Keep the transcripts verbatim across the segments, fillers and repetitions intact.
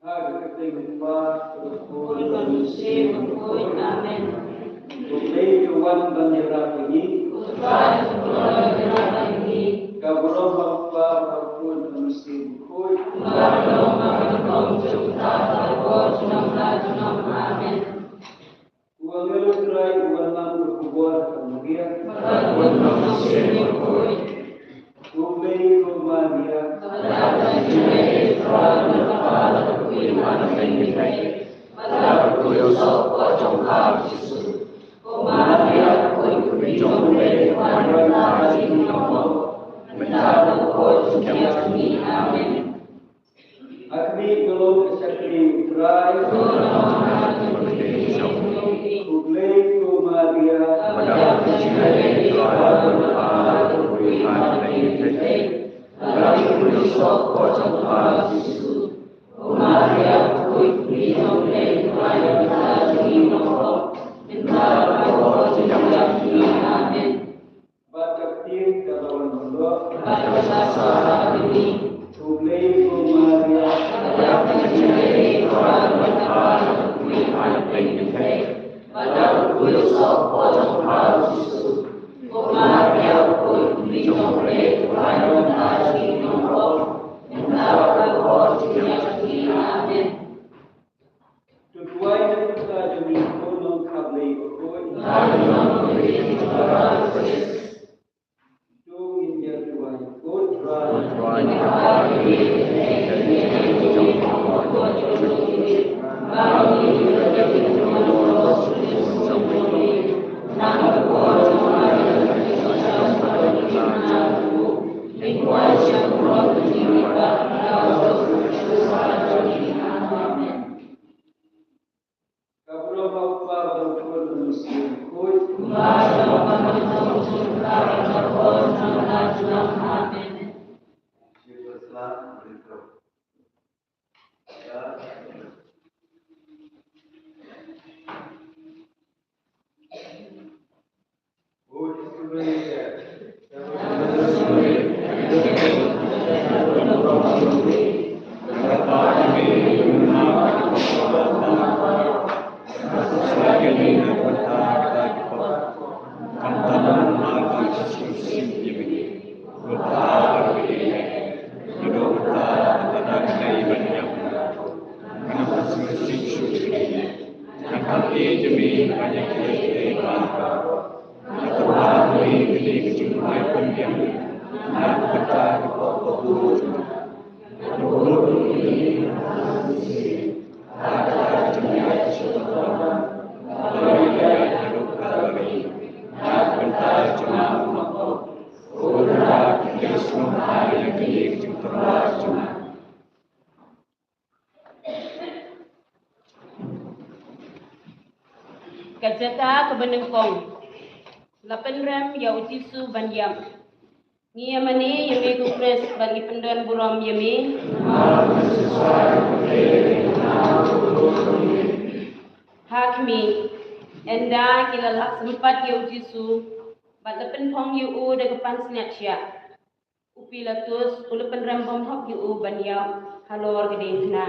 Ha ka kyrteng u Kpa, u Khun bad u Mynsiem Bakhuid. Amen. U Blei u wan ban ïarap ïa ngi. U Trai u wan ban ïarap ïa ngi. Ka burom ha u Kpa, ha u Khun bad u Mynsiem Bakhuid. Kumba ka long ha ka nyngkong, junom junom, junom la junom. Amen. U angel u Trai u wanlam da ka khubor ha ka Maria. Bad u Mynsiem Bakhuid. Khublei ko Maria. Ko Maria, khublei ko Blei, ko Blei jong u Blei, ko Blei jong u Blei. Amen. Ha khmih, nga long ka shakri U Trai. Khublei ko Maria. Amen. Bad ka ktien kaba wan ban doh. Bad kaba sah ha ri. Khublei ko Maria. Khublei ko Maria. Bad khublei ko Maria. Khublei ko Maria. Amen. To duwai na ka bynta jong ngi, ko Nongkha Blei bakhuid. To ngin ïa duwai, ko Trai. Amen. Ka burom ha u Kpa, bad ha u Khun, bad ha u Mynsiem Bakhuid. Amen. Ka jaka kaba nyngkong. La pynrem ïa u Jisu ban ïap. Ngi ïa mane ïa me ko Khrist bad ngi pyndon burom ïa me. Ha khmih, ynda ki la lap sympat ïa u Jisu bad la pynphong ïa u da ka pansngiat shiah. U Pilatus u la pynrem bymhok ïa u ban ïap halor ka diengphna.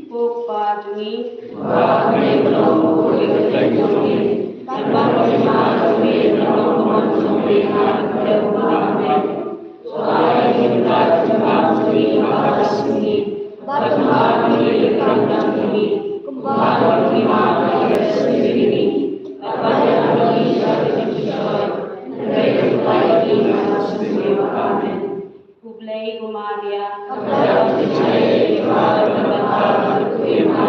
Ko Kpa jong ngi. Ba ngi long ko ngi ka teng jong ngi. Ba ngi ma jong ngi ka long ko ngi ka teng jong ngi. Ba ngi ma jong ngi ka teng jong ngi. Ba ngi ma jong ngi ka teng jong ngi. Ba ngi ma jong ngi ka teng jong ngi. Ba ngi ma jong ngi ka teng jong ngi. Amen. Khublei ko Maria. Khublei ko Maria. Khublei ko Maria.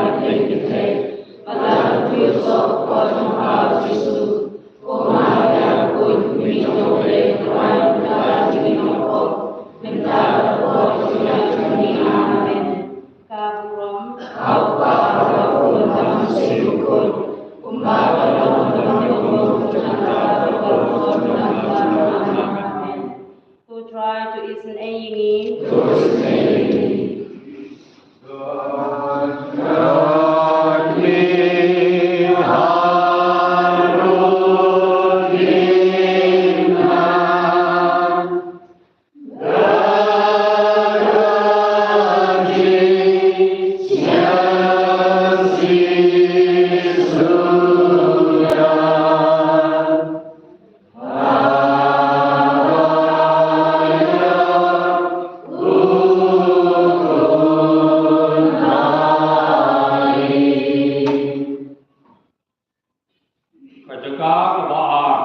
Ka kaba ar.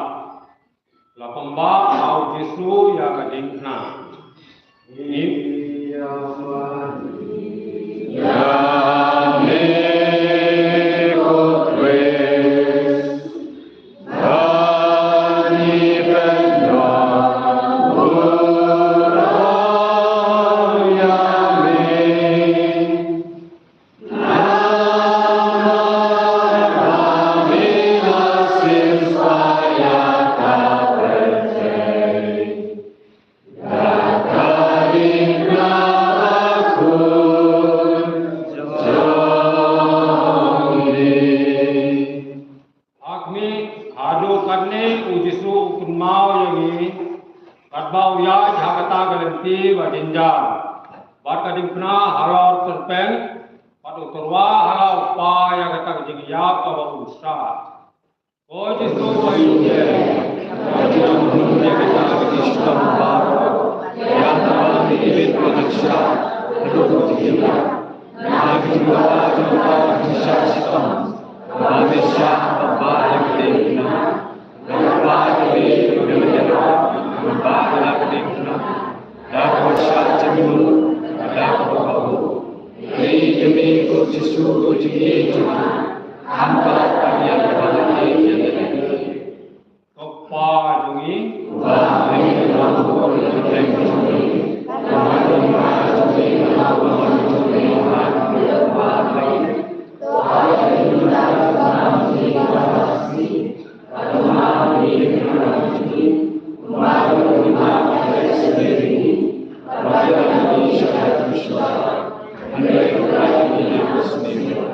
La pynbah ha u Jisu ïa ka diengphna. Ïa me ko Khrist, ba ngi pyndonkam ïa me. Ha khmih, haduh katne u Jisu u kynmaw ïa ngi, katba u ïaid ha kata ka lynti ba jynjar, bad ka diengphna halor tyrpeng, bad u tyrwa ha la u Kpa ïa kata ka jingïap kaba u shah. Ko Jisu ba ïeit, ka jingmut ïa kata ka jingshitom baroh, ïa kaba ngi ibit ka jingshah haduh ka jingïap. Na ka jingdawa jong kata ka jingshah shitom, ba me shah, ba me bah ïa ka diengphna. Ba me bah ïa ka diengphna. Ba me bah ïa ka diengphna. Da kaba shah jingmut, da kaba kabu. Ïeit ïa me ko Jisu ko jingïeit jong nga. Kham pat tang ïa kaba nga ïeit ïa me. Ko Kpa jong ngi.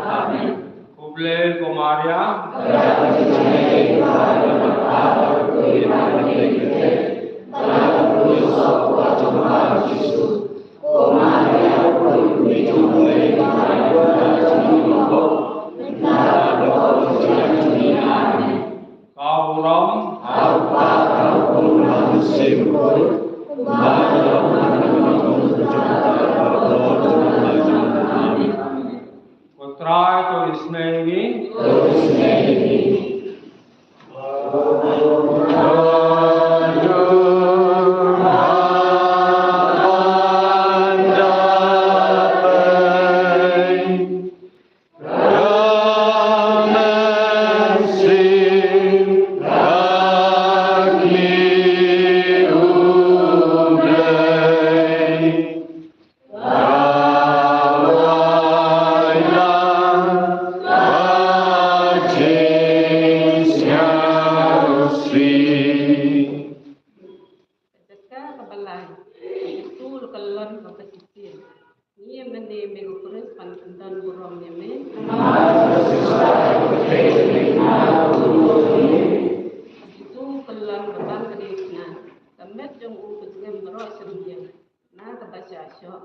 Amen. Khublei ko Maria. Ka burom. Ko Trai to isynei ïa ngi. Ka jaka kaba lai, ka jingïathuh ka long kaba shisien. Ngi ïa mynne me ko Khrist ban pyndon burom ïa me. Ka jingïathuh ka long kaba ban ka dei na ka met jong u ka jingim baroh shisien. Na kaba sha shoh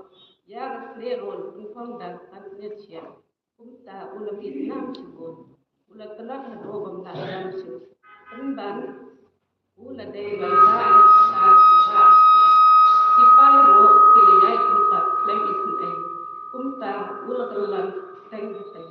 ïa ka snieh rul nyngkong dang kan snieh sha. Kumta u la mih nam shibun, u la tlot haduh ba ym lah jam shuh. Pynban u la dei ban sah ha ka shnong. Ki paid ruh ki la ïaid kyrpad khlem isynei. Kumta u la kyllon teng teng.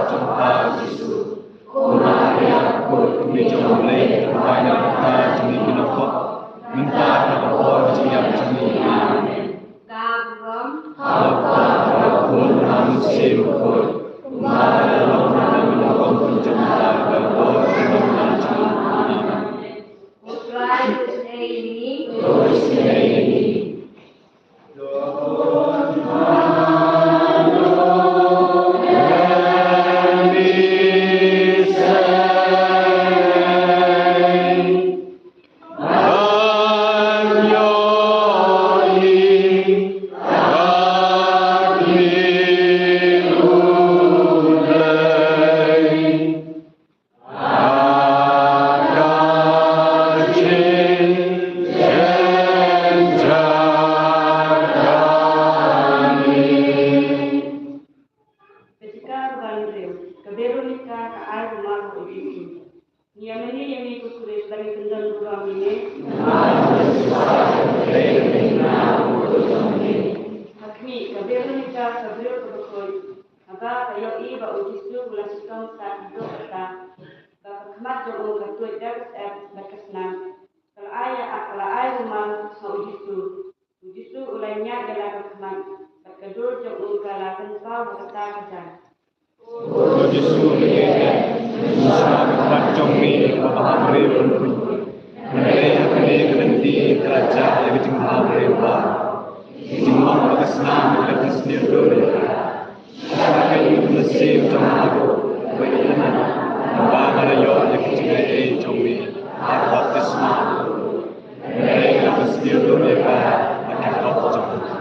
jong U Kpa Jisu. Ko Maria, ko Kmie jong U Blei, pynban ïa ngi kita kiba ïeit. Mynta bad ha ka por jingïap jong ngi. Amen. Ka burom ha U Kpa, ha U Khun, ha U Mynsiem Bakhuid. Kumba ka la long, kumba ka la long, kumba ka la long, kumba ka la long. Amen. Ka jaka ba hynriew, ka Veronica ka ai rumal ha u Jisu. Ngi ïa mane ïa me ko Khrist, ba ngi kyndon burom ïa me. Ha khmih, ka Veronica ka briew kaba khuid, haba ka ïohi ba u Jisu u la shitom sah haduh katta, ba ka khmat jong u ka tuid da ka syep bad ka snam. Ka la ai, ka la ai rumal ha u Jisu. U Jisu u la ñiad ïa la ka khmat, bad ka dur jong u ka la pynpaw ha kata ka jaiñ. Ko Jisu, lyngngoh ïa ka khmat jong me kaba ha briew. Hynrei ha kane ka lynti ka la jah ïa ka jingbhabriew ba ka jingmong bad ka snam ka la pynsniew dur ïa ka. Shisha kein, u mynsiem jong nga ruh u itynnad, haba nga la ïoh ïa ka jingaiei jong me ha ka baptisma. Hynrei ka la pynsniew dur ïa ka ha ka khmat jong nga.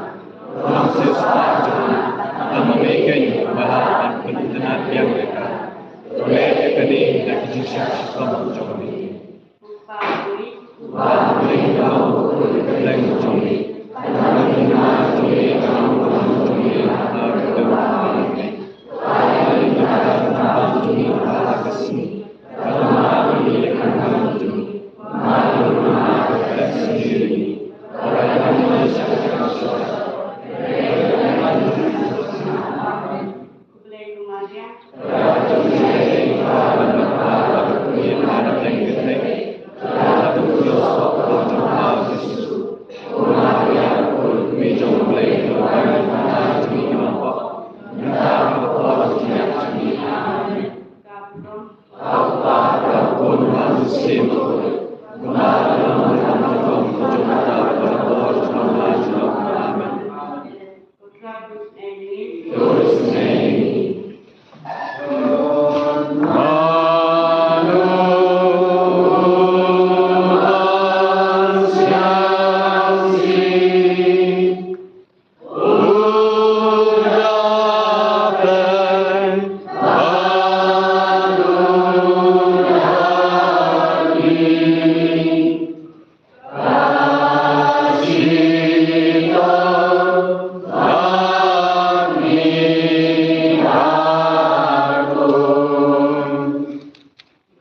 Ko Nongsiewspah jong nga, tang ma me kein ba lah ban pynitynnad biang ïa ka. To leh ïa kane da ka jingshah shitom jong me. Khublei ko Maria.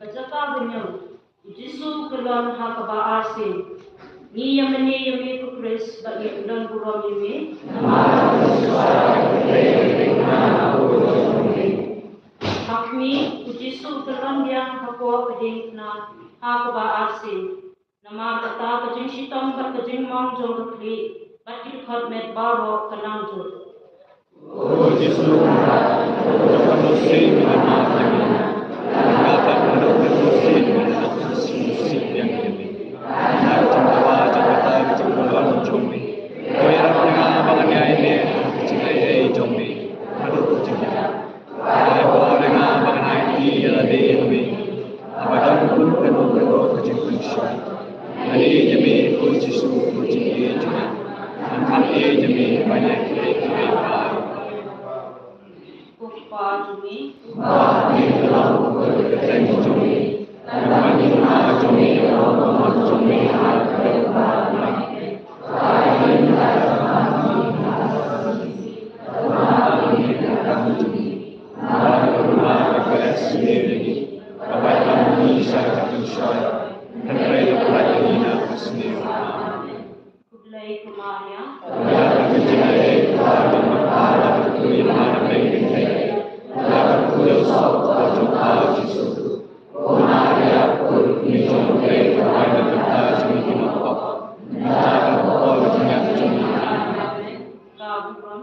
Ka jaka ba hynñiew, u Jisu u kyllon ha kaba arsien. Ngi ïa mane ïa me ko Khrist, ba ngi kyndon burom ïa me. Ha khmih, u Jisu u kyllon biang ha ka diengphna ha kaba arsien. Namar kata ka jingshitom bad ka jingmong jong ka khlieh bad ki dkhot met baroh ka nang jur. Ko Jisu, jong ka mynsiem ka nang jur, ka pat ka dok ka mynsiem ka nang jur. Ka jingdawa jong kata ka jingkyllon jong me, ko ïarap ïa nga ba ngan ïaineh ha ka jingaiei jong me haduh ka jingim. Ai bor ïa nga ba ngan aiti ïa lade ïa me, haba don kum kano kano ka jingpynshoi. Ngan ïeit ïa me ko Jisu, ko jingïeit jong nga. Ngan ïeit ïa me ban ïa kiei kiei baroh. Ko Kpa jong ngi. Ba me ka long ka kyrteng jong me. Ngan wan ïa ka hima jong me, ka long ka mon jong me ha ka kyrteng jong me. Khublei ko Maria. Ka burom.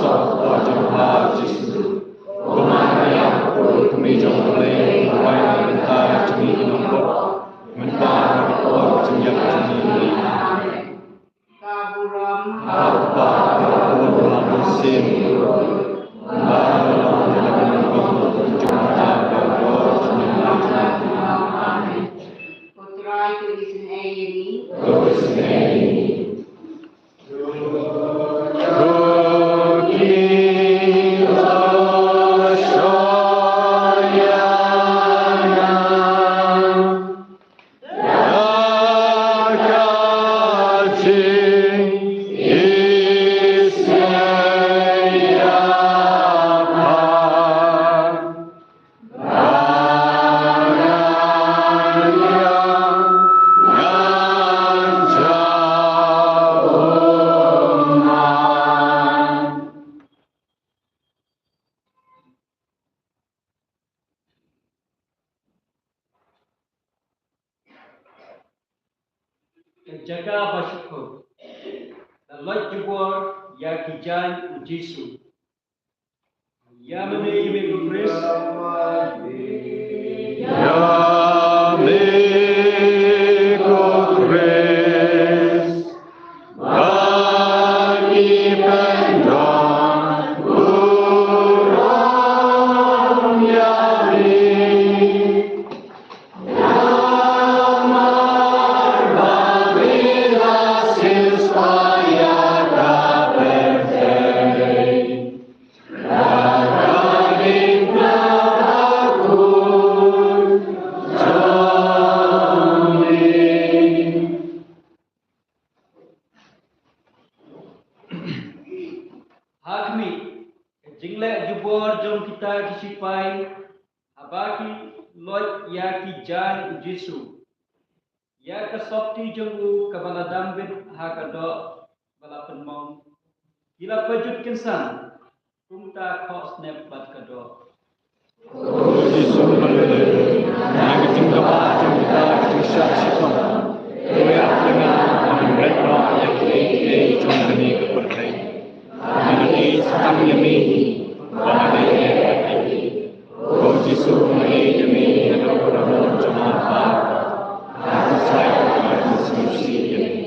soh ka por jong u Kpa Jisu. Ko Maria, ko kmie jong U Blei, duwai na ka bynta jong ngi ki nongpop, mynta bad ha ka por ka jingïap jong ngi. Ko Trai, to isynei ïa ngi. Ka jaka ba shukor. La loit jubor ïa ki jaiñ u Jisu. Ïa mane ïa me ko Khrist. Ïa me ko Khrist. Ba ki pyndonkam ïa me. Ha khmih, ka jingleh jubor jong kita ki sipai, haba ki loit ïa ki jaiñ u Jisu. Ïa ka sopti jong u kaba la dam bit ha ka doh ba la pynmong. Ki la pajut kynsan, kumta khohsnep bad ka doh. Ko Jisu, na ka jingkaba jong kita ka jingshah shitom, to ïa pynlong ban ret noh ïa kiei kiei jong kane ka pyrthei. Ngi ïeit tang ïa me hi, ba me ïeit ïa ngi. Ko Jisu, ngi ïeit ïa me, ngi ïeit ïa me, ngi ïeit ïa me.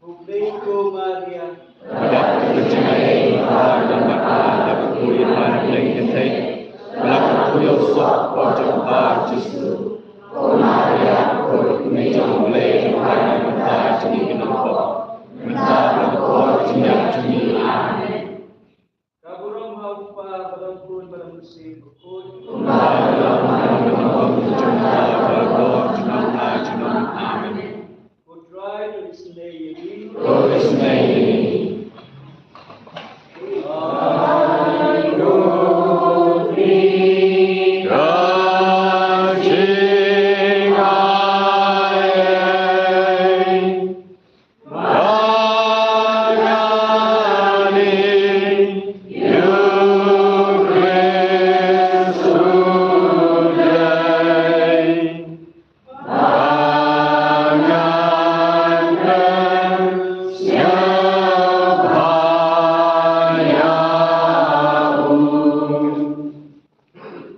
Khublei ko Maria. Ba dap ka jingaiei ba ha ka jingmut ka, da ka kyrteng kynthei, ba la kyrkhu ïa u soh jong u Jisu. Ko Maria, ko Rupini jong U Blei, pynban ïa ngi mynta bad ha ka por jong ngi ban ïap. Amen. Ka burom ha u Kpa bad ha u Khun bad ha u Mynsiem Bakhuid. Kumba ka long, kumba ka long, kumba ka long, kumba ka long. Amen. Ko Trai, to isynei ïa ngi. To isynei ïa ngi.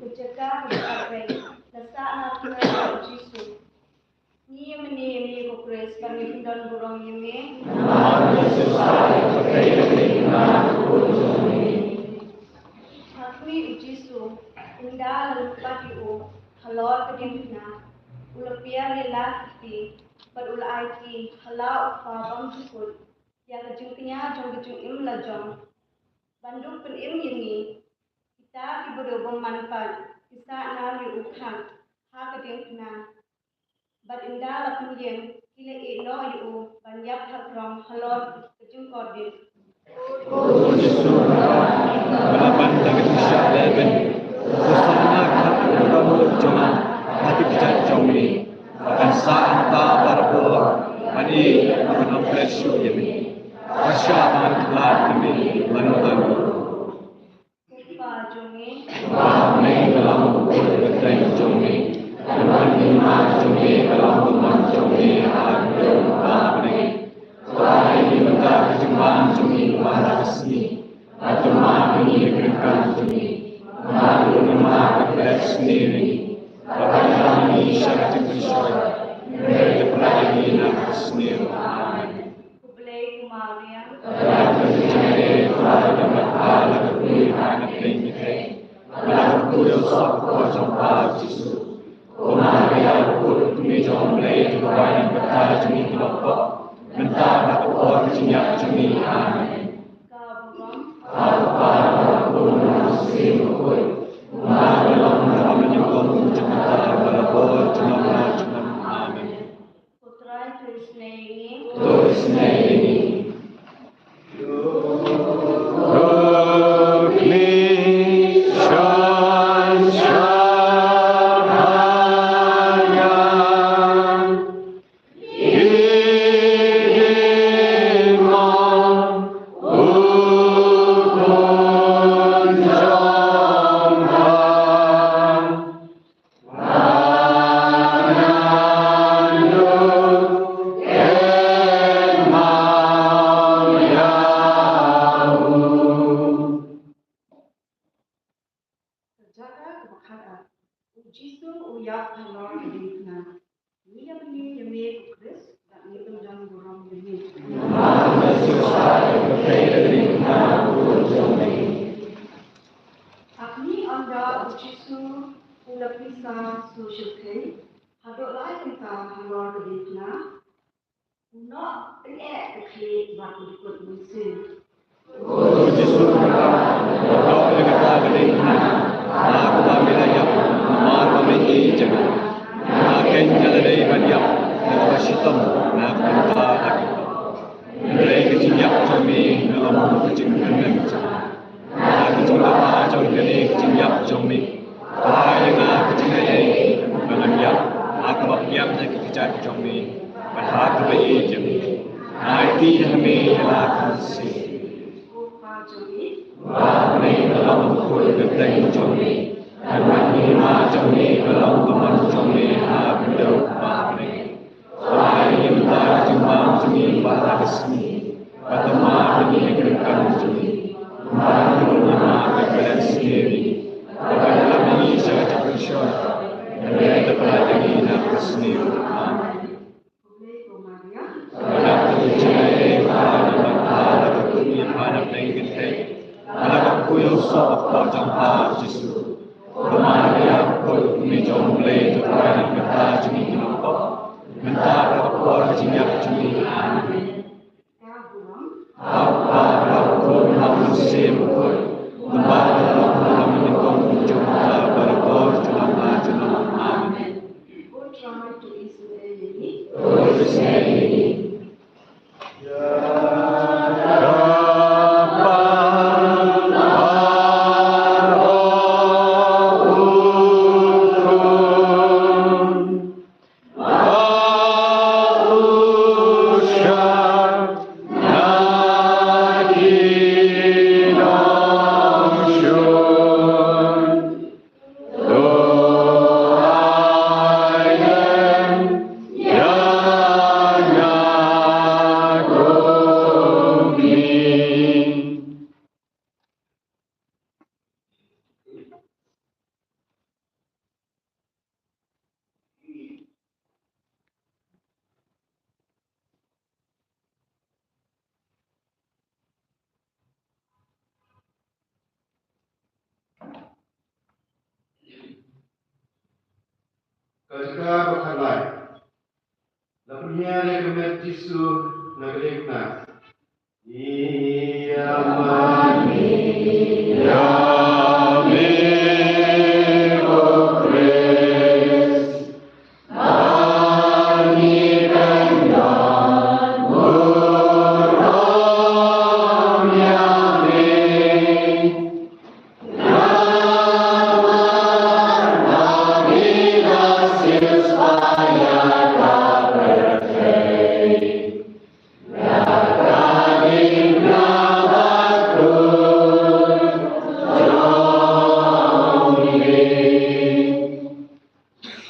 Ka jaka kaba khatwei, la sah na ka bynta u Jisu. Ngi ïa mane ïa me ko Khrist, bad ngi kyndon burom ïa me. Ha khmih u Jisu, ynda la lympat ïa u halor ka diengphna, u la pynïar ïa la ki kti, bad u la aiti ha la u Kpa bymjukut ïa ka jingkñia jong ka jingim la jong. Ban duh pynim ïa ngi, kita kiba dei bymman pat, ki sah nam ïa u khang ha ka diengphna. Bad ynda la pynïeng, ki la ïeh noh ïa u ban ïap ha krong halor ka jingkordit. Ko Jisu, ba la ban da ka jingshah lehbeiñ, to sah na ka kyrdan jong nga ha ki kjat jong me. Ba kan sah hangta barabor, ban ïeit bad ban ym klet shuh ïa me. Ba shah ban khlad ïa me lano lano. Ko Kpa jong ngi. Ba me ka long u kyrteng jong me. Ka long u hima jong me, ka long u mon jong me ha ka bneng. To ai ïa ngi mynta ka jingbam jong ngi kaba ha ka sngi. Bad to map ïa ngi ki ryngkat jong ngi, kumba ngi map ïa ki basniew ïa ngi. Bad wat ïalam ïa ngi sha ka jingpynshoi, hynrei to pynlait ïa ngi na ka basniew. Amen. Khublei ko Maria. Ka jaka kaba khatar. U Jisu u ïap halor ka diengphna. Ngi ïa bangeit ïa me ko Khrist, bad ngi pyndonkam burom ïa me. Hynrei ynda u Jisu u la pynsan sha u shyrkhei, haduh lai kynta halor ka diengphna, u noh pyneh ka khlieh bad u dkut mynsiem. Jisu, u la ïap halor ka diengphna, ha kaba me la ïap, namar ba me ïeit ïa nga. Nga keiñ nga la dei ban ïap, na kaba shitom, na ka bynta ka. Hynrei ka jingïap jong me, ka long ka jingkmen jong nga. Ha ka jingdonkam jong kane ka jingïap jong me, pynpaw ïa nga ka jingaiei, ba ngan ïap ha kaba pdiang ïa ki kjat jong me, bad ha kaba ïeit ïa me. Nga aiti ïa me ïa la ka mynsiem. Ko Pa jong ngi, ba me ka long ka kyrteng jong me, kan wan ka hima jong me, ka long ka mon jong me ha ka kynja ba ha bneng. Ai ïa ngi mynta ka jingbam jong ngi ba ha ka sngi, bad tang ma ïa ngi ha ka jingkyrkhu jong ngi, kumba ngi ruh ngi ïa ka jingkyrkhu jong ngi, bad khlem ïa ngi sha ka jingpynshoi, hynrei to pynlait ïa ngi na ka sniew. Amen. Khublei ko Maria. Nga dap ka jingaiei, Kpa u don bad pha, la ka kmie bad pha na pdeng ki kynthei, bad la ka kmie u soh jong pha u Jisu. Ko Maria, ko kmie jong U Blei, to pynban ïa ngi ki nongpop, mynta bad ha ka por ka jingïap jong ngi. Amen. Kpa, Kpa, Kpa, Khun, bad Mynsiem Bakhuid, kumba ka la long ha ka nyngkong, junom, mynta bad ha ka por junom junom. Amen. Ko Trai, to isynei ïa ngi. To isynei ïa ngi. Ka jaka ba khatlai. La pynhiar ïa ka met Jisu na ka diengphna. Ïa mane ïa me ko Khrist.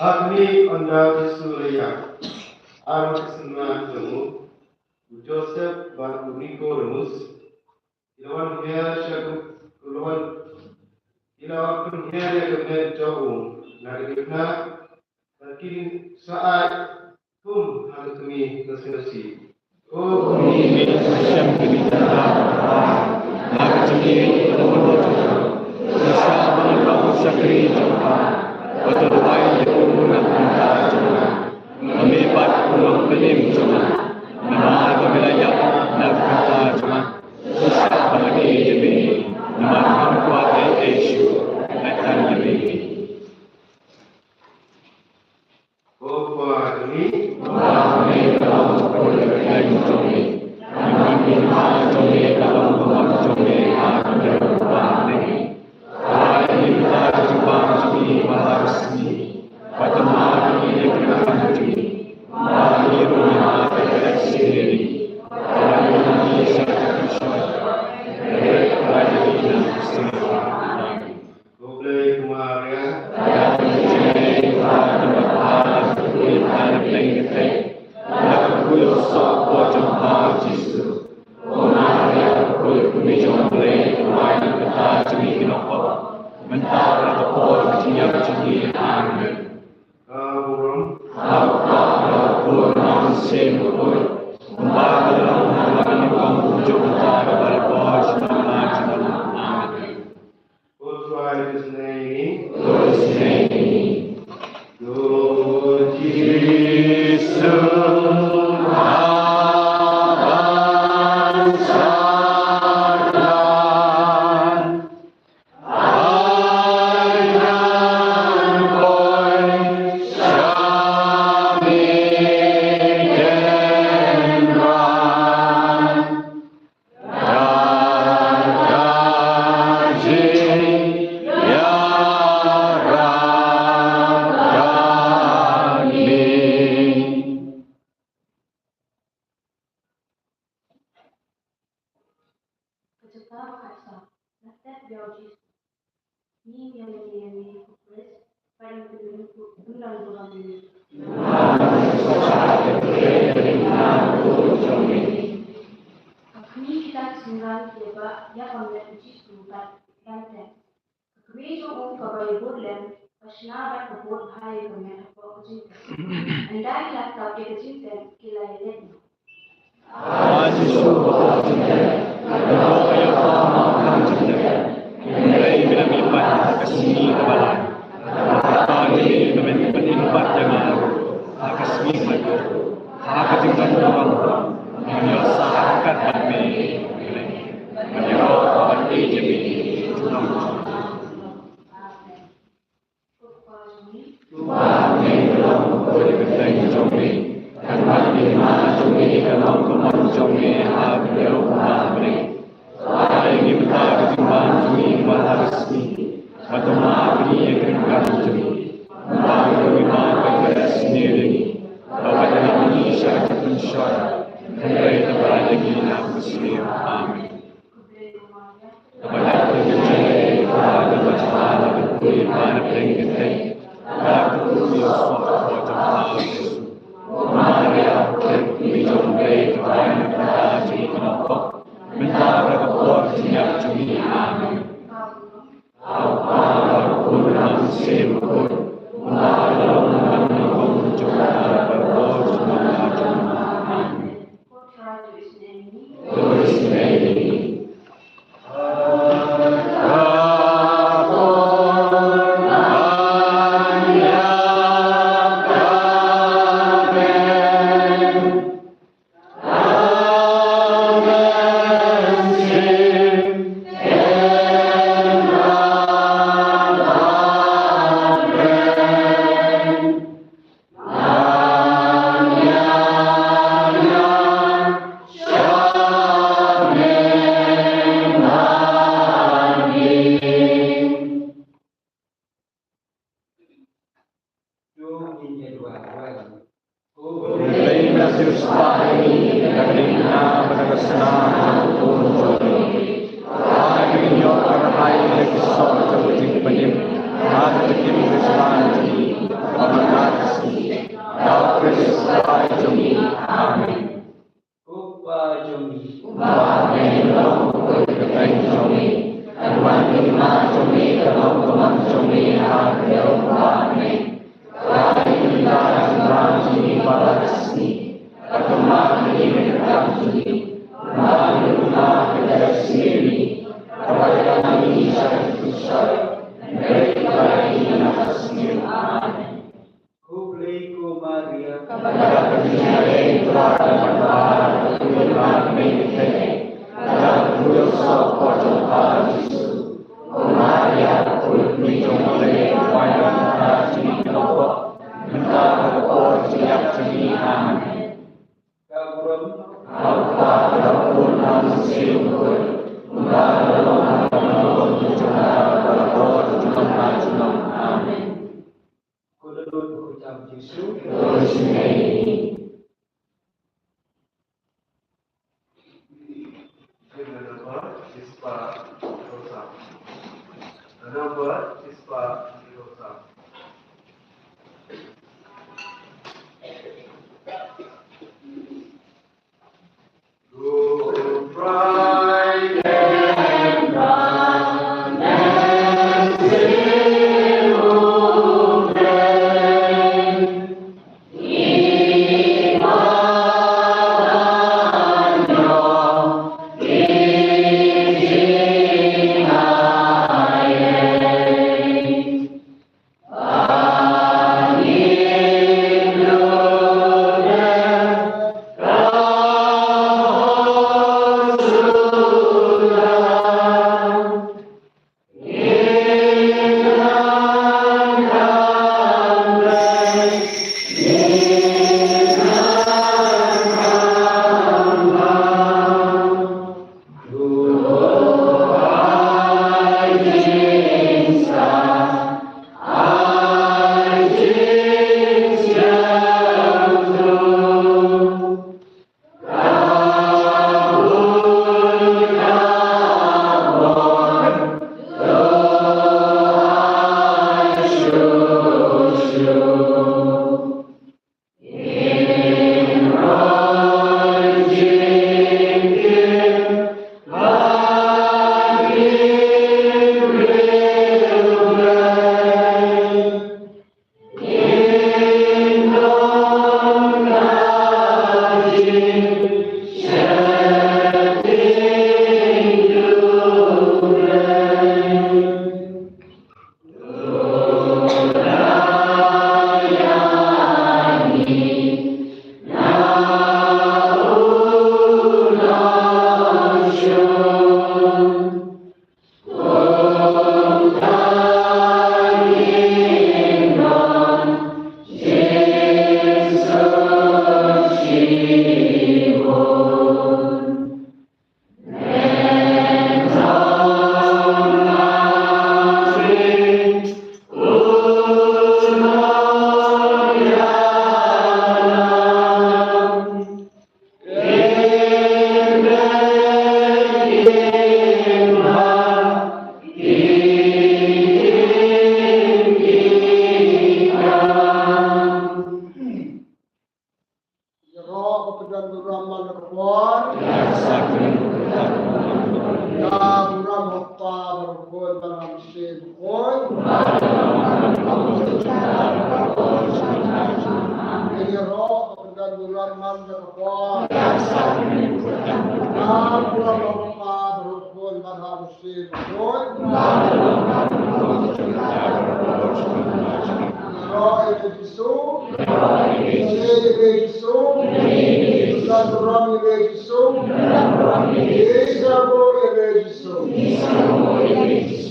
Ha khmih, ynda u Jisu u la ïap, ar ngut ki synran jong u, u Joseph bad u Nikodemus, ki la wan hiar sha u, ki la wan, ki la wan pynhiar ïa ka met jong u na ka diengphna, bad kin sa ai kum ha ka kmie ka sngi. Ko Kmie, sngewsih ïa ngi, na ka jingïeit bad ka bor jong pha. Sngewsih ba ngi long ki shakri jong pha, bad to duwai ïa u na ka bynta jong nga. Ba me pat un long pynim jong nga, namar ba me la ïap na ka bynta jong nga. Sngewsih ba ngi ïeit ïa me, namar ngam kwah ei ei shuh, lait tang ïa me. Ko Pa jong ngi, ba me ka long ïohsngew ïa ka por jong pha Jisu. Ko Maria, ko kmie jong U Blei, to wai na ka bynta jong ngi ki nongpop, mynta bad ha ka por ka jingïap jong ngi. Amen. Ka burom. Ha u Kpa, ha u Khun, ha u Mynsiem Bakhuid. Kumba ka la long ha ka wan nyngkong, kumjuh mynta, bad ha ka por junom la junom. Amen. Ko Trai to isynei ïa ngi. To isynei ïa ngi. Ko Jisu ha ban sa khlad. Ka jaka ba khatsaw, la tep ïa u Jisu. Ngi ïa lade ïa me ko Khrist, bad ngi kyrmen ba ym don burom ïa me. Ka khmih kita ki synran kiba ïa ka met u Jisu bad ban tep. Ka kmie jong u kaba ïa bud lem, ka shna bad ka bud bha ïa ka met hapoh ka jingtep. Ynda ki la tap ïa ka jingtep, ki la ïaleit noh. A Jisu, ba ka jingtep, ka dei ka ïa ka ma ka jingtep. Hynrei mynta me pat ha ka sngi kaba lai, ka dei ka met ka dei pat ïa nga ruh ha ka sngi kaba lai. Ha ka jingkyrkhu jong nga, ngan ïoh sah ryngkat bad me. Ngan ïaroh bad ïeit ïa me. Amen. Ko Kpa jong ngi. Ko Kpa jong ngi, ka long ka kyrteng jong me. Kan wan ka hima jong me, kan long ka mon jong me ha ka dei kumba ha bneng. To ai ïa ngi mynta ka jingbam jong ngi kaba ha ka sngi. Bad to map ïa ngi ki ryngkat jong ngi, kumba ngi ruh ngi map ïa kiba sniew ïa ngi. Bad wat ïalam ïa ngi sha ka jingpynshoi, hynrei to pynlait ïa ngi na u basniew. Amen. Kaba dap ka jingïeit, kaba dap ka jingïeit, kaba dap ka jingïeit, kaba dap ka jingïeit. Kaba dap ka jingïeit, kaba dap ka jingïeit. Ko Maria, ko kmie jong U Blei, to wai na ka bynta jong ngi ki nongpop, mynta bad ha ka por ka jingïap jong ngi. Amen. Ha u Kpa, ha u Khun, ha u Mynsiem Bakhuid, kumba ka la long ha ka wan nyngkong, kumjuh mynta, bad ha ka por junom la junom. Amen. Ko Blei, nga sngewsih ïa ngi da ka dei na ka bynta ka snam jong u Khun jong me. Ai ba ngin ïoh kyrhai da ki soh jong ka jingpynim ha ka jingim Khristan jong ngi kaba man la ka sngi. Da u Khrist u Trai jong ngi. Amen. Ko Kpa jong ngi. Ko Kpa jong ngi, ka long ka kyrteng jong me. Kan wan ka hima jong me, kan long ka mon jong me ha ka dei kumba ha bneng. Ko Trai, to ai ïa ngi mynta ka jingbam jong ngi kaba ha ka sngi. Bad to map ïa ngi ki ryngkat jong ngi, kumba ngi ruh ngi map ïa kiba sniew ïa ngi. Bad wat ïalam ïa ngi sha ka jingpynshoi, hynrei to pynlait ïa ngi na ka basniew. Amen. Khublei ko Maria. Kaba dap ka jingïeit, U Trai u don bad pha, to ïoh ïa ka bneng ka kyrteng. Kaba dap ka jingïohsngew ha ka por jong pha Jisu. Ko Maria, ko kmie jong U Blei, to wai na ka bynta jong ngi ki nongpop, mynta bad ha ka por ka jingïap jong ngi. Amen. Ka burom. Ha u Kpa, ha u Khun, ha u Mynsiem Bakhuid. Kumba ka la long ha ka wan nyngkong, kumjuh mynta, bad ha ka por junom la junom. Amen. Ko dohnud bakhuid ïa u Jisu. Give the number is pa Rosa. The number is pa Rosa. Ïaroh ïa i Jisu. Ïaroh ïa i Jisu. Ïaroh ïa i Jisu. Ïaroh ïa i Jisu. Ïaroh ïa i Jisu. Ïaroh ïa i Jisu. Ïaroh ïa i Jisu. Ïaroh ïa i Jisu.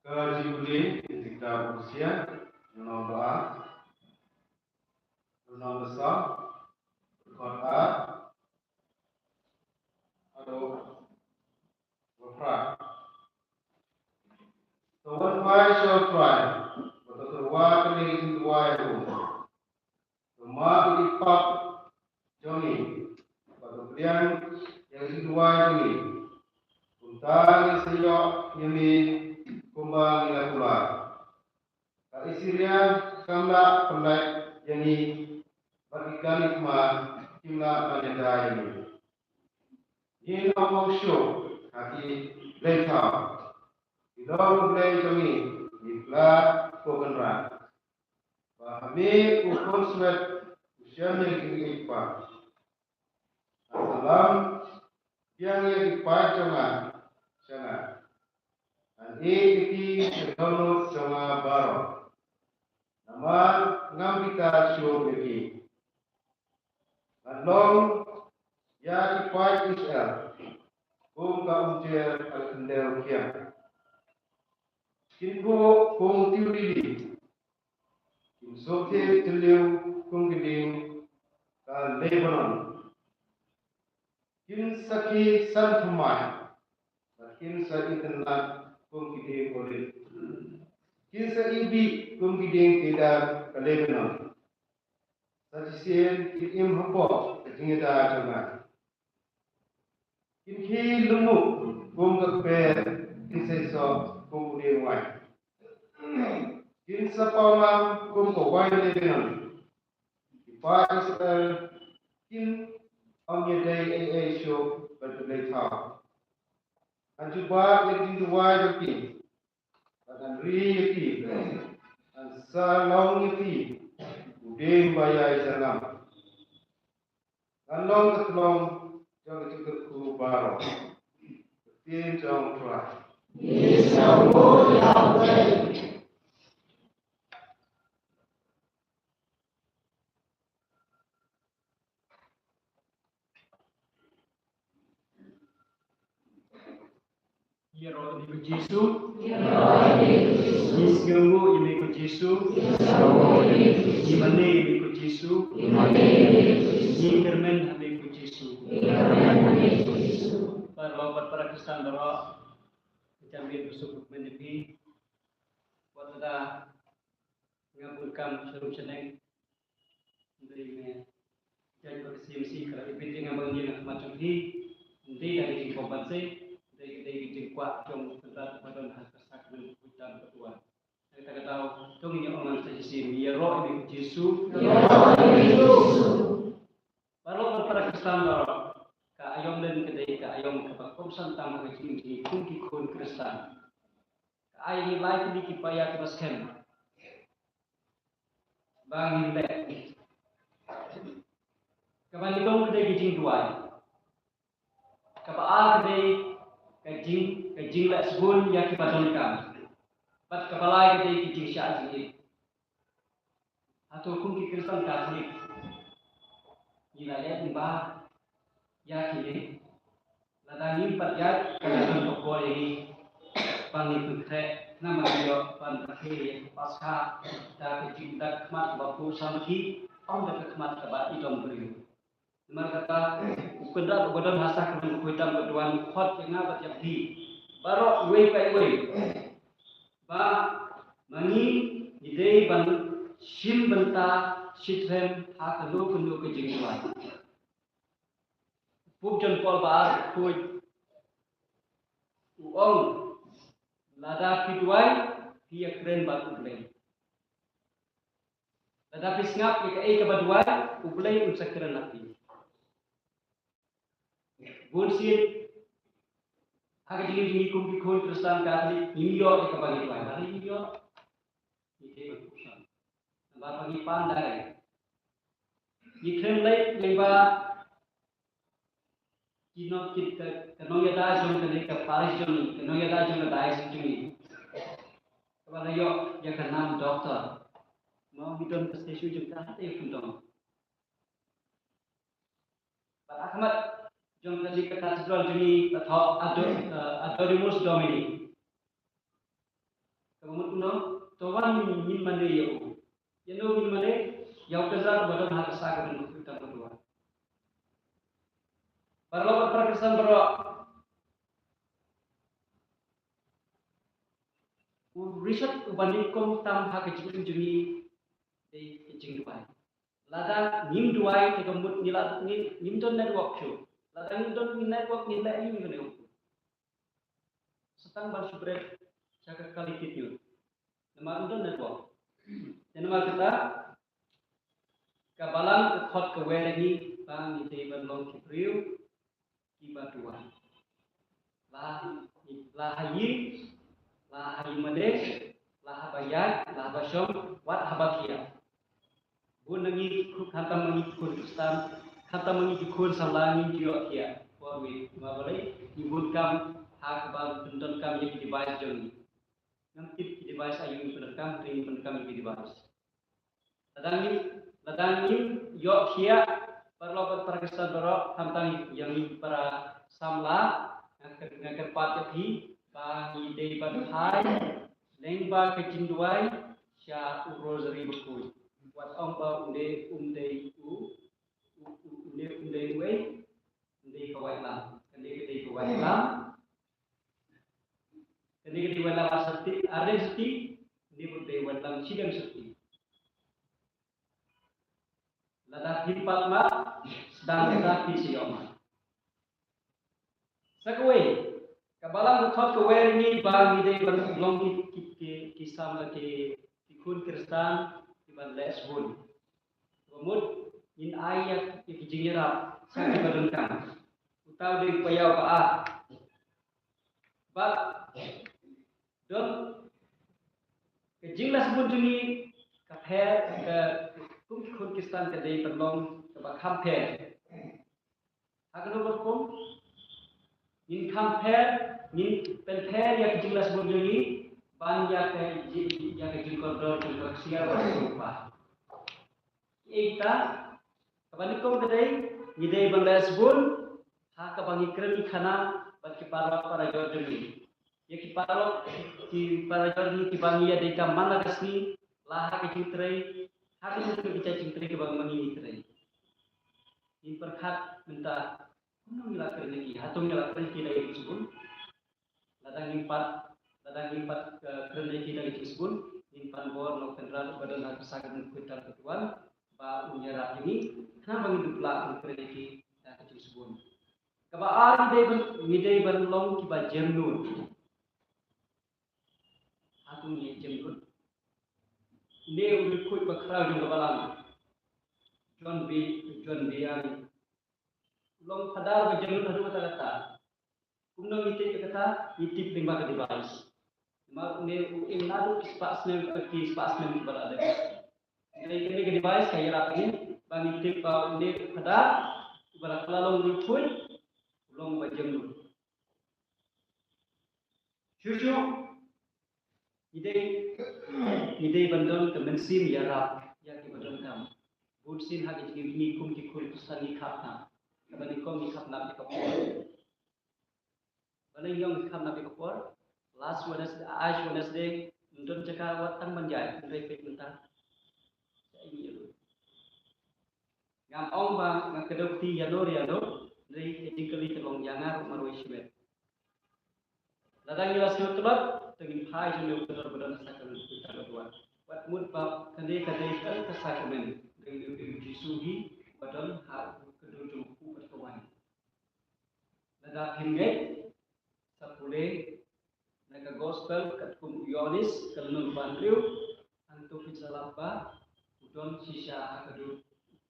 Ka Jubili, kita usia, nomor dua, nomor dua, kota, aduh, Bapra. To wan wai sha U Trai, bad to tyrwa kane ka jingduwai ruh. To map ïa ki pap jong ngi, bad to pdiang ïa ka jingduwai jong ngi. Kumta ngin sa ïoh ïa me kumba ngi la kular. Ka Assyria kam lah pynlait ïa ngi, bad ki kali khmat kim lah ban ïada ïa ngi. Ngin ym ong shuh ha ki blei thaw. Ki long U Blei jong ngi, ngi pla ko Kynrad. Ba ha me u khunswet u shem ïa ki ïeit ba. Ngan sa lam biang ïa ki paid jong nga sha nga. Ngan ïeit ïa ki sha ka dohnud jong nga baroh. Namar ngam bitar shuh ïa ki. Ngan long ïa ki paid Israel kum ka umjer ha ka khyndew khiah. Kin buh kum u tiew lili, kin suk thied jylliew kum ki dieng ka Lebanon. Kin sa khie san thymmai, bad kin sa itynnad kum ki dieng olib. Kin sa ibih kum ki dieng deidar ka Lebanon. Sa shisien kin im hapoh ka jingïada jong nga. Kin khie lymmuk kum ka kper, kin sa ïasoh kum u dieng waiñ. Kin sa paw lang kum ka waiñ Lebanon. Ki paid Israel kin ym ïadei ei ei shuh bad ki blei thaw. Ngan jubab ïa ki jingduwai jong ki. Bad ngan ri ïa ki. Ngan sa long ïa ki u dieng ba ïai jyrngam. Ngan long ka tnong jong ka jingkyrkhu baroh. Ka ktien jong U Trai. Ïaroh ïa me ko Jisu. Ïaroh ïa me ko Jisu. Ngi sngewnguh ïa me ko Jisu. Ngi sngewnguh ïa me ko Jisu. Ngi mane ïa me ko Jisu. Ngi mane ïa me ko Jisu. Ngi kyrmen ha me ko Jisu. Ngi kyrmen ha me ko Jisu. Paralok bad para Khristan baroh, ka janmiet kaba suk kmen ïa phi. Wat lada nga bun kam sharum shaneng, hynrei nga jait ba ka C M C ka la ibit ïa nga ban ïeng ha khmat jong phi, ym dei da ka jingpom banse, hynrei ka dei ka jingkwah jong U Kynrad uba don ha ka sakramen ka Baptisma. Na kata ka daw to ngin ïa ong lang sa shisien, ïaroh ïa me ko Jisu. Ïaroh ïa me ko Jisu. Baroh bad para Khristan baroh, ka aïom lem ka dei ka aïom kaba kongsan tam ha ka jingim jong ngi kum ki khun Khristan. Ka ai ngi lai tylli ki paia kiba skhem ba ngin leh. Kaba nyngkong ka dei ka jingduwai. Kaba ar ka dei ka jing, ka jingleh sbun ïa kiba donkam. Bad kaba lai ka dei ka jingshah jingim. Hato kum ki Khristan Katholik ngi la leh kumba ïa kine? Lada ngim pat ïaid, ka la don ka por ïa ngi. ba ngi pynkhreh, namar ngi ïoh ban rakhe ïa ka Paskha da ka jingdap khmat kaba pur samrkhie, ym da ka khmat kaba i dong briew. Namar kata, u Kynrad uba don ha sah ka mynsiem ka duwan u khot ïa nga bad ïa phi baroh uwei pa uwei, ba ma ngi ngi dei ban shim bynta shitrhem ha kano kano ka jingduwai. Pope John Paul ba ar u ong, lada phi duwai, phi ïakren bad U Blei. Lada phi sngap ïa kaei kaba duwai, U Blei un sa kren ha phi. Bun sien ha ka jingim jong ngi kum ki khun Khristan Katholik, ngim ïoh ïa kaba ngi duwai. Balei ngim ïoh? Ngi dei ban pyrshang. Namar ba ngi pan dai. Ngi khlem leit lyngba ki nong, ki, ka, ka nongïada jong kane ka parish jong ngi, ka nongïada jong ka diocese jong ngi, kaba la ïoh ïa ka nam doctor. Mo, ngi don ka statue jong ka, hato ïa kyndong. Bad ha khmat jong kane ka cathedral jong ngi ka thoh Ado-, eh, Adoremus Domini. Kaba mut kumno? To wan ngin mane ïa u. Ïa uno ngin mane? Ïa u Kynrad uba don ha ka sah ka mynsiem ka duwan. Paralok bad para Khristan baroh, u reset uba nyngkong tam ha ka jingim jong ngi dei ka jingduwai. Lada ngim duwai te ka mut ngi la, ngi, ngim don network shuh. Lada ngim don network ngi leh aïu ngi kane u. Sa tang ban shu bret sha ka kali kit ñiut. Namar ym don network. Te namar kata ka Balang ka khot ka wer ïa ngi ba ngi dei ban long ki briew kiba duwai. La, la ha ïing, la ha ïing mane, la haba ïaid, la haba shong, wat haba khiah. Bun na ngi, khamtam ma ngi ki khun Khristan, khamtam ma ngi ki khun samla, ngim ju ïoh khiah por wi. Namar balei? Ngi bun kam ha kaba pyndonkam ïa ki device jong ngi. Ngam tip ki device aïu ngi pyndonkam, hynrei ngi pyndonkam ïa ki device. Lada ngim, lada ngim ïoh khiah, paralok bad para Khristan baroh, khamtam ïa ngi para samla, nga kyr-, nga kyrpad ïa phi ba ngi dei ban phai lyngba ka jingduwai sha u Rosary bakhuid. Wat ong ba une um dei u, u, u, une um dei uwei, um dei ka waitlam. Kane ka dei ka waitlam. Kane ka dei waitlam ar syrti, ar liang syrti. Kane ka dei waitlam shi liang syrti. Lada phim pat mad, sdang kata phi sa ïoh mad. Sa kawei, ka Balang ka khot ka wer ïa ngi ba ngi dei ban long ki, ki, ki, ki sam, ki, ki khun Khristan kiban leh sbun. Ba mut ngin ai ïa, ïa ki jingïarap sha kiba donkam. Uta u dei u paidbah ba ar. Bad don ka jingleh sbun jong ngi ka pher, ka, kum ki khun Khristan ka dei ban long kaba kham pher. Ha kano ka rukom? Ngin kham pher, ngin pynpher ïa ka jingleh sbun jong ngi ban ïa ka ji-, ïa ka jingkordor jong ka ksiar bad ka jingpah. Ita, kaba nyngkong ka dei, ngi dei ban leh sbun ha kaba ngi kren khana bad ki paralok parajor jong ngi. Ïa ki paralok, ki parajor jong ngi kiba ngi ïadei kam man la ka sngi, la ha ka jingtrei, ha ka jingtrei, ki jingtrei kiba ngi trei. Ngin pyrkhat mynta, kumno ngi la kren ïa ki, hato ngi la kren ïa ki da ka jingsbun? Lada ngim pat, lada ngim pat, eh, kren ïa ki da ka jingsbun, ngin pan bor na u Kynrad uba don ha ka sah ka mynsiem ka duwan ba un ïarap ïa ngi, khnang ba ngin dup lah ban kren ïa ki da ka jingsbun. Kaba ar, ngi dei ban, ngi dei ban long kiba jemnud. Hato ngi jemnud? Une u riewkhuid ba khraw jong ka Balang, John B, John Vianney, u long phadar ba jemnud haduh katta katta. Kumno ngi tip ïa kata? Ngi tip lyngba ka device. Namar une u im naduh ki spah snem, ki spah snem kiba la dep. Hynrei kane ka device ka ïarap ïa ngi ba ngi tip ba une u phadar uba la, la long riewkhuid u long ba jemnud. Shuh shuh ngi dei, ngi dei ban don ka mynsiem ïarap ïa kiba donkam. Bun sien ha ka jingim ngi kum ki khun Khristan ngi khapnap. Kaba nyngkong ngi khapnap ïa ka por. Balei ngi ong ngi khapnap ïa ka por? Last Wednesday, Ash Wednesday, ym don jaka wat tang ban ïaid, hynrei peit mynta. Ngam ong ba nga kdew kti ïano re ïano, hynrei ka jingkylli ka long ïa nga ruh marwei shimet. Lada ngi la sngewtlot, te ngin phai jong u kynhun ba don ha sakrament kita ba dua. Wat mut ba kane ka dei tang ka sakrament, dei u Jisu hi ba don ha u kynhun jong u kynhun ba dua. Lada phim ngeit, sa pule na ka gospel katkum u Ïoannis ka lynnong ba hynriew, hangto phin sa lap ba u don shisha ha ka dur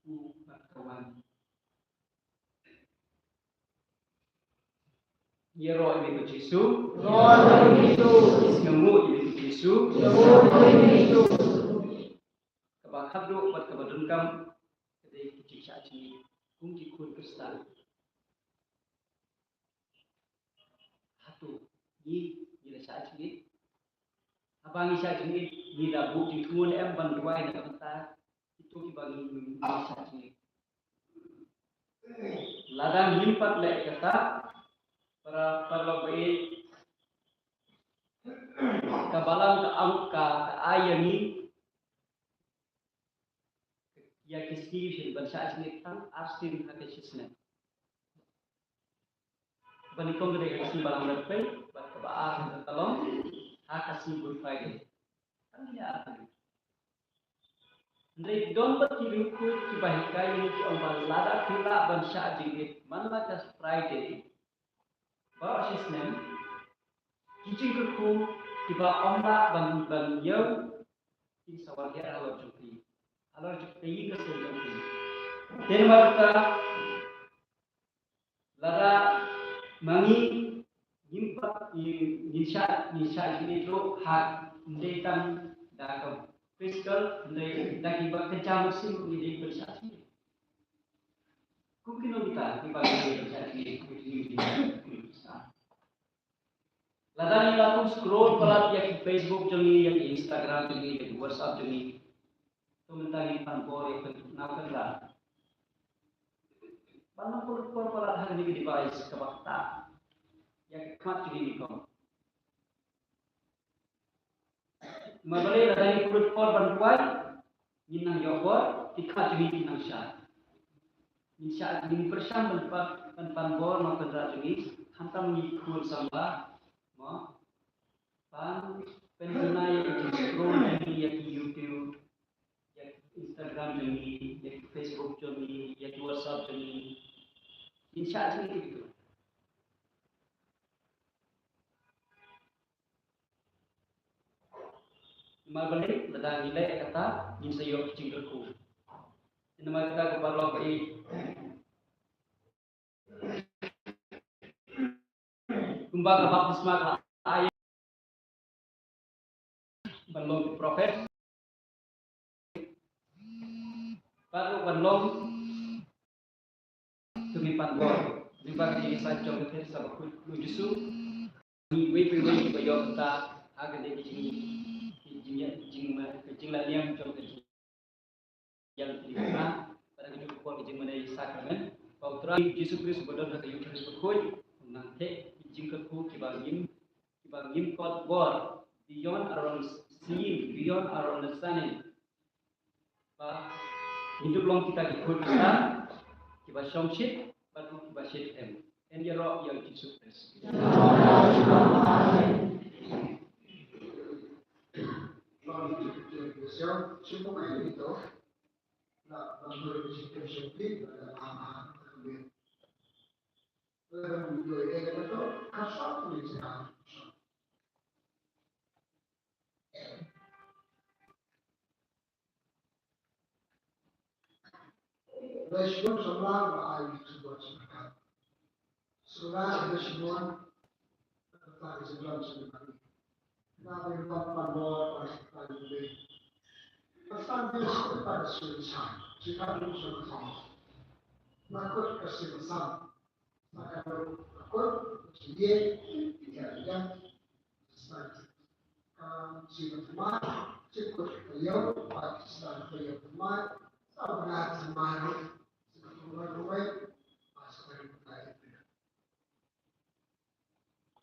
u bad ka wan. Ïaroh ïa u Jisu. Ïaroh ïa u Jisu. Sngewnguh ïa u Jisu. Sngewnguh ïa u Jisu. Kaba khatduh bad kaba donkam ka dei ka jingshah jingit kum ki khun Khristan. Hato ngi, ngi la shah jingit? Haba ngi shah jingit, ngi la buh jingthmu ne em ban duwai na ka bynta kito kiba ngi, ngi shah jingit? Lada ngim pat leh kata, para, para lok ba ïeit, ka Balang ka ang, ka, ka ai ïa ngi ïa ki sngi shisien ban shah jingit tang ar sien ha ka shisnem. Ba nyngkong ka dei ka sngi Balang Riat Pei, bad kaba ar ka long ha ka sngi Good Friday. Tang kine ar sngi. Hynrei don bad ki riewkhuid kiba hikai ïa ngi, ki ong ba lada phi lah ban shah jingit man la ka Friday baroh shisnem, ki jingkyrkhu kiba ym lah ban, ban ïew kin sa wan hiar halor jong phi, halor jong ka ïing ka sem jong phi. Te namar kata, lada ma ngi ngim pat, ngi, ngin shah, ngin shah jingit ruh ha, ym dei tang da ka physical, hynrei da kiba kynja mynsiem ruh ngi dei ban shah jingit. Kum kino kita kiba ngi dei ban shah jingit, kum kino kita. Lada ngi la kum scroll palat ïa ki Facebook jong ngi, ïa ki Instagram jong ngi, ïa ki WhatsApp jong ngi, to mynta ngin pan bor ïa ka Nongkynrad. Ban nang pynlut por palat ha kane ka device kaba ktah ïa ka khmat jong ngi nyngkong. Namar balei? Lada ngi pynlut por ban duwai, ngin nang ïoh bor, ki khmat jong ngi kin nang shai. Ngin shah, ngin pyrshang ban pan, ban pan bor Nongkynrad jong ngi, khamtam ngi khun samla, mo. Ban pynduna ïa ki jingpynlut jong ngi ïa ki YouTube, ïa ki Instagram jong ngi, ïa ki Facebook jong ngi, ïa ki WhatsApp jong ngi. Ngin shah jingit ïa kito. Namar balei? Lada ngi leh kata, ngin sa ïoh ki jingkyrkhu. Namar kata ko paralok ba ïeit, kumba ka baptisma ka ai ban long ki prophet, bad ruh ban long, to ngin pan bor. Lyngba ka jingïasaid jong ka Theresa Bakhuid, u Jisu, ngi iwei pa iwei kiba ïoh bynta ha kane ka jing, ka jing, ka jing, ka jingla niam jong ka jing, ïa ka jingïasaid, bad ka jingpynbor ka jingmane ïa sakramen. Ba U Trai Jisu Khrist uba don ha ka Eucharist bakhuid un nang theh ki jingkyrkhu kiba ngim, kiba ngim kot bor, beyond our own seeing, beyond our understanding. Ba ngin dup long kita ki khun Khristan kiba shongshit bad ruh kiba shit em. Yn ïaroh ïa U Jisu Khrist. Lei shibun samla ba ai jubor sngewthuh. Sngewthuh lei shibun. Kata ka jingdon sngewthuh. Na dei ban pan bor ba sngewthuh lei. Pasan dei sngewthuh sngewthuh. Sngewthuh sngewthuh. Na kut ka sngewthuh.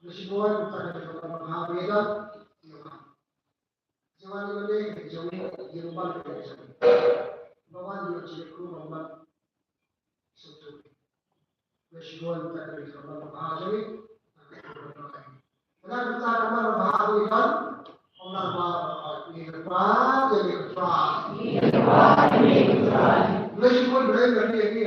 Lei shibun, tang ka jingwan ba bha ba ïadon ïa U Trai. Jingwan ïa U Trai, jingwan ïa U Trai. Ba wan ïa U Trai, ba wan. Lei shibun, tang ka jingwan ba bha ba ïadon. Tang ka jingwan ba bha ba ïadon. Lei shibun, lei shibun, lei shibun.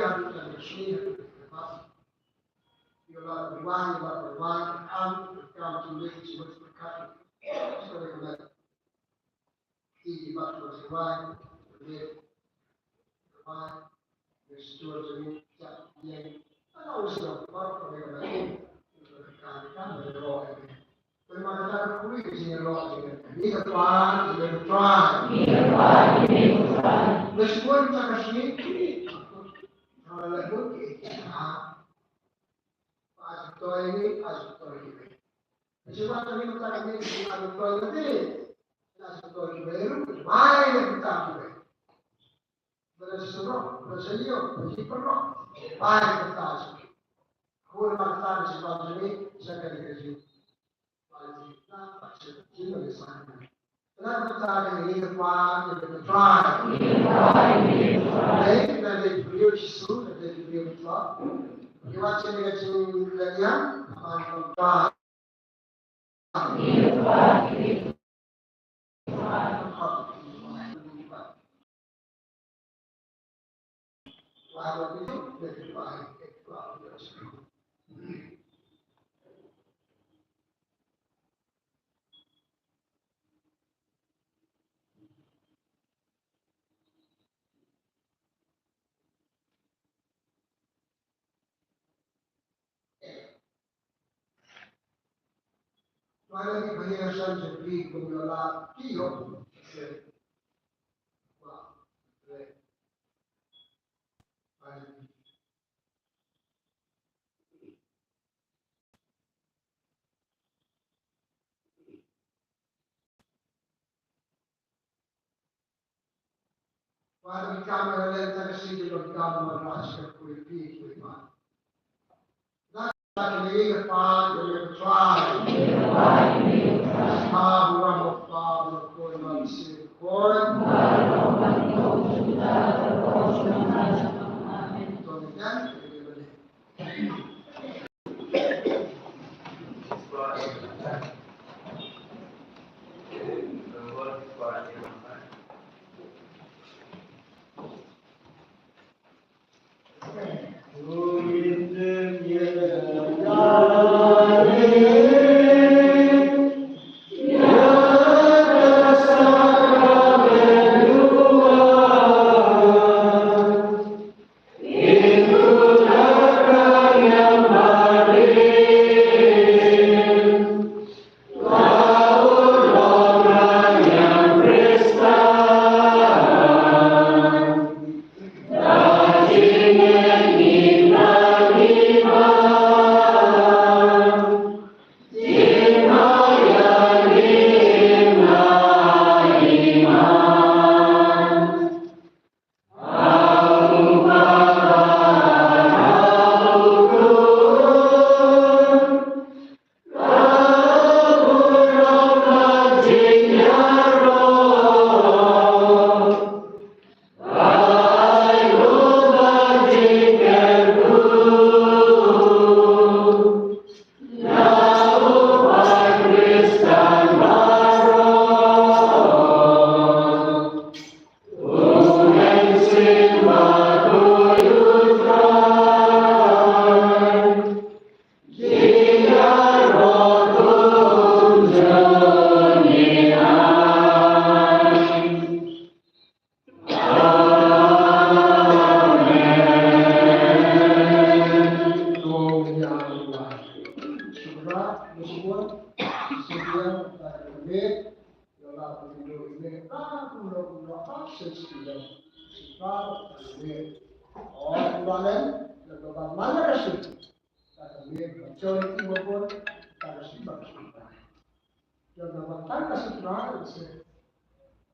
Ïa kaba tang ka sutra, se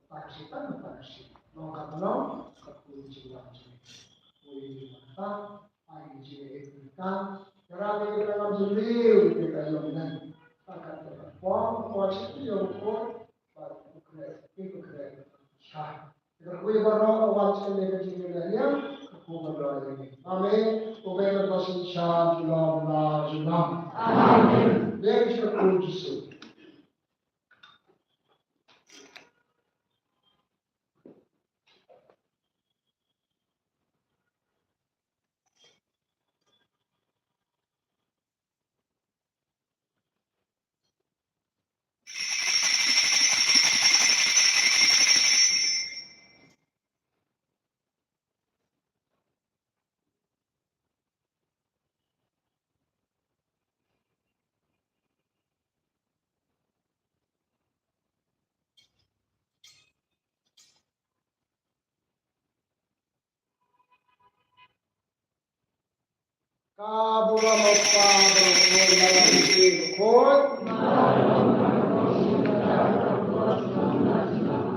tang ka sutra, tang ka sutra. Nong ka nong, ka pun jingwan jingwan. Pun jingwan ta, ai jingwan ka. Ka ra ni ka ngam jingwan, ka ka yong nan. Ka kan ka pom, pom shi ïa u khun, bad u khreh, u khreh. Sha. Ka kyrkhu ïa baroh, wan sha ïa ka jingïaleh ïa, ka kyrkhu baroh ïa. Amen. U Blei un ïarap ïa phi sha, sha la, la, sha la. Amen. Ïa ka kyrkhu Jisu. Ka burom u Kpa, burom u Khun, burom u Mynsiem Bakhuid.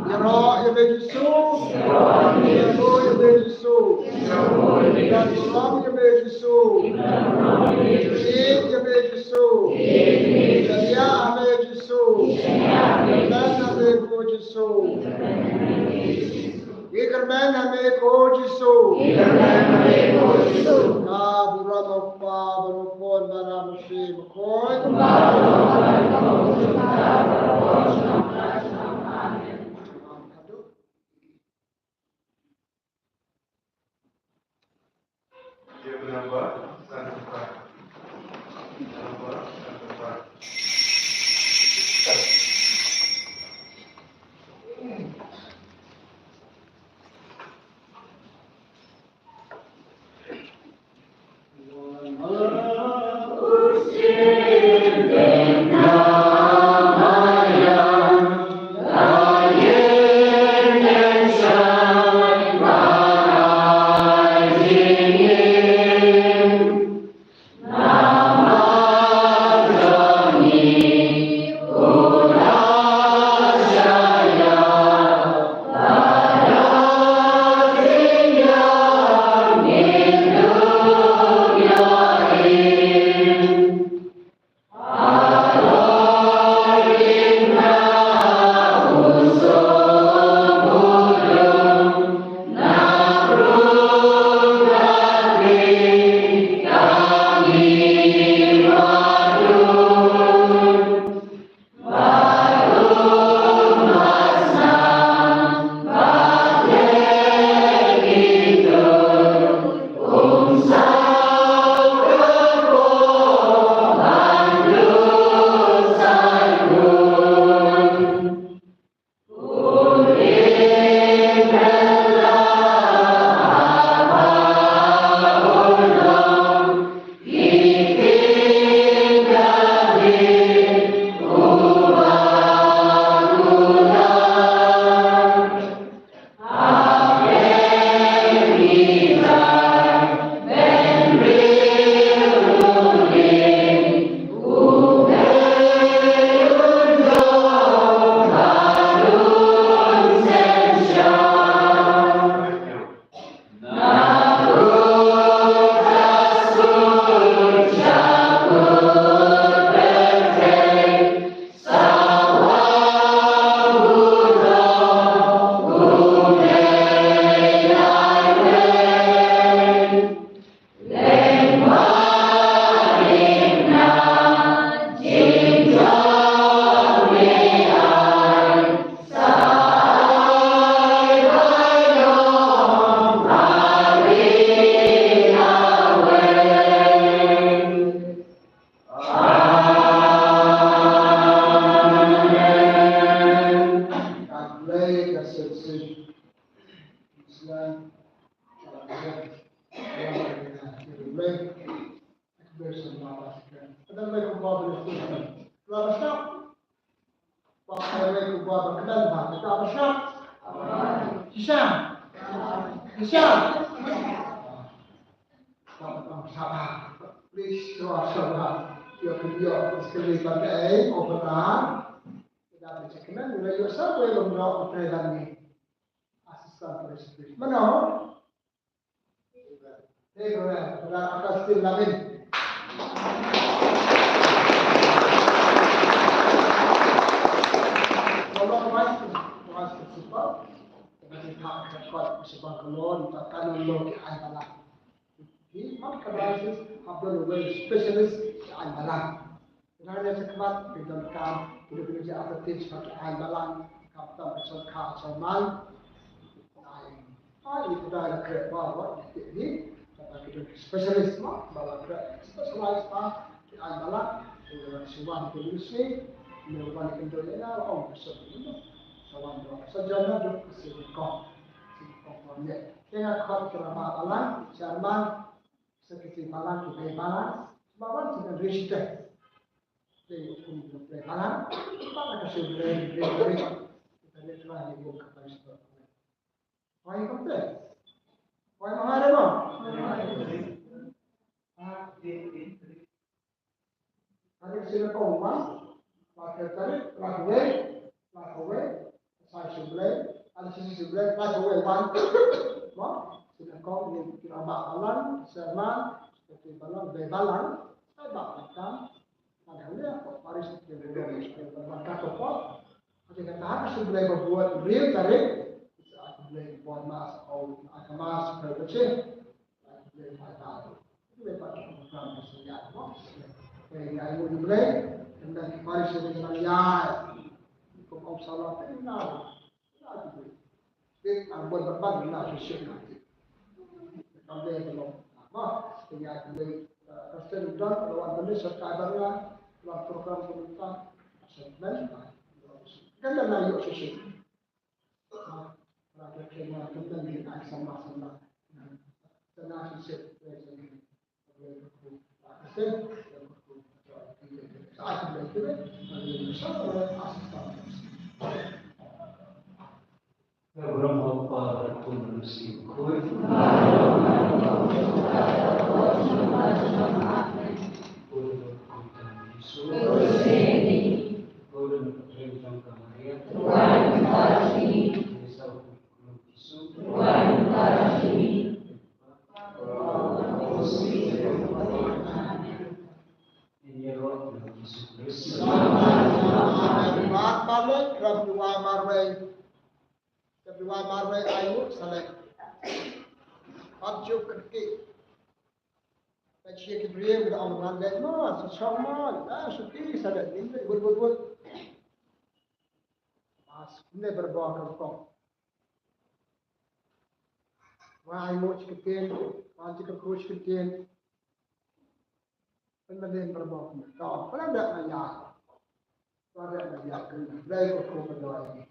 Ïaroh ïa me Jisu. Ïaroh ïa me Jisu. Ïaroh ïa me Jisu. Ïeit ïa me Jisu. Shaniah ha me Jisu. Kyrmen ha me ko Jisu. Ngi kyrmen ha me ko Jisu. Ngi kyrmen ha me ko Jisu. Ka burom u Kpa, burom u Khun, burom u Mynsiem Bakhuid. Shisha. Shisha. Please, shuwa, shuwa. Ïoh, ïoh, sekali pat, eh, over. Kita bacakan, ïoh, ïoh, siapa yang mau berkaitan ni? Asistan Presbytery. Mana? Amen. Amen. Amen. Ka dei ka kot sha bangalow, ka canon law ki aiñ balang. Ki ma ka diocese hap don uwei u specialist ki aiñ balang. Kane ka dei ka mat ki donkam, ki dei ki artist ki aiñ balang, khamtam ka sor ka sor mal. Ai, ai, ki dei la kre ba ba ki ni, kata ki dei specialist ma, ba la kre specialist ma, ki aiñ balang, ki dei la siwan ki ni si, ni wan ki dei la ong ki sor ni. Sawan ba sa jana dok ki si ko, si ko ko ne. Kena kot ki rama balang, chairman, Secretary balang, ki bei balang, ba wan ki kan register. Dei u kum u bei balang, ba la ka shu bei, bei, bei. Kita ni telah ni buka paris tu. Wai kam te? Wai mahal mo? Ah, di, di, di. Hari sini kau rumah, pakai tarik, lah wei, lah wei. Sa shu Blei, an shu shu Blei, la shu wei wan. Mo, shu ka kong ni ki rama balang, serman, ki balang, bei balang, ai ba balang. Ada ni apa paris ki balang, ki balang ka to ko. Ada kata ha shu Blei ba buat real tarik. Sa shu Blei buat mas, au, aka mas, ka kecil. Kan da na ïoh shisha. Ba, ba ka khie ma kan da ni ai sama sama. Sa na shisha, shisha. Sa ai kan da ni ai sama sama. Ka burom ha u Kpa bad ha u Khun bad ha u Mynsiem Bakhuid. Amen. Mat Malik, Rabbi Marwei. Ka duwai marwei ayu salek. Pat juk kyrkieh. Ka chia ki briew ka ong ngan leh mo, sa chong mo, da suki salek, ning leh wut wut wut. Mas ne berbo ka kong. Wa ayu chi ktien, wa chi kyrkieh chi ktien. Pynmlien berbok. Ka pynlien dak na ïa. Ka dak na ïa kynda. Blei ko ko pynlien.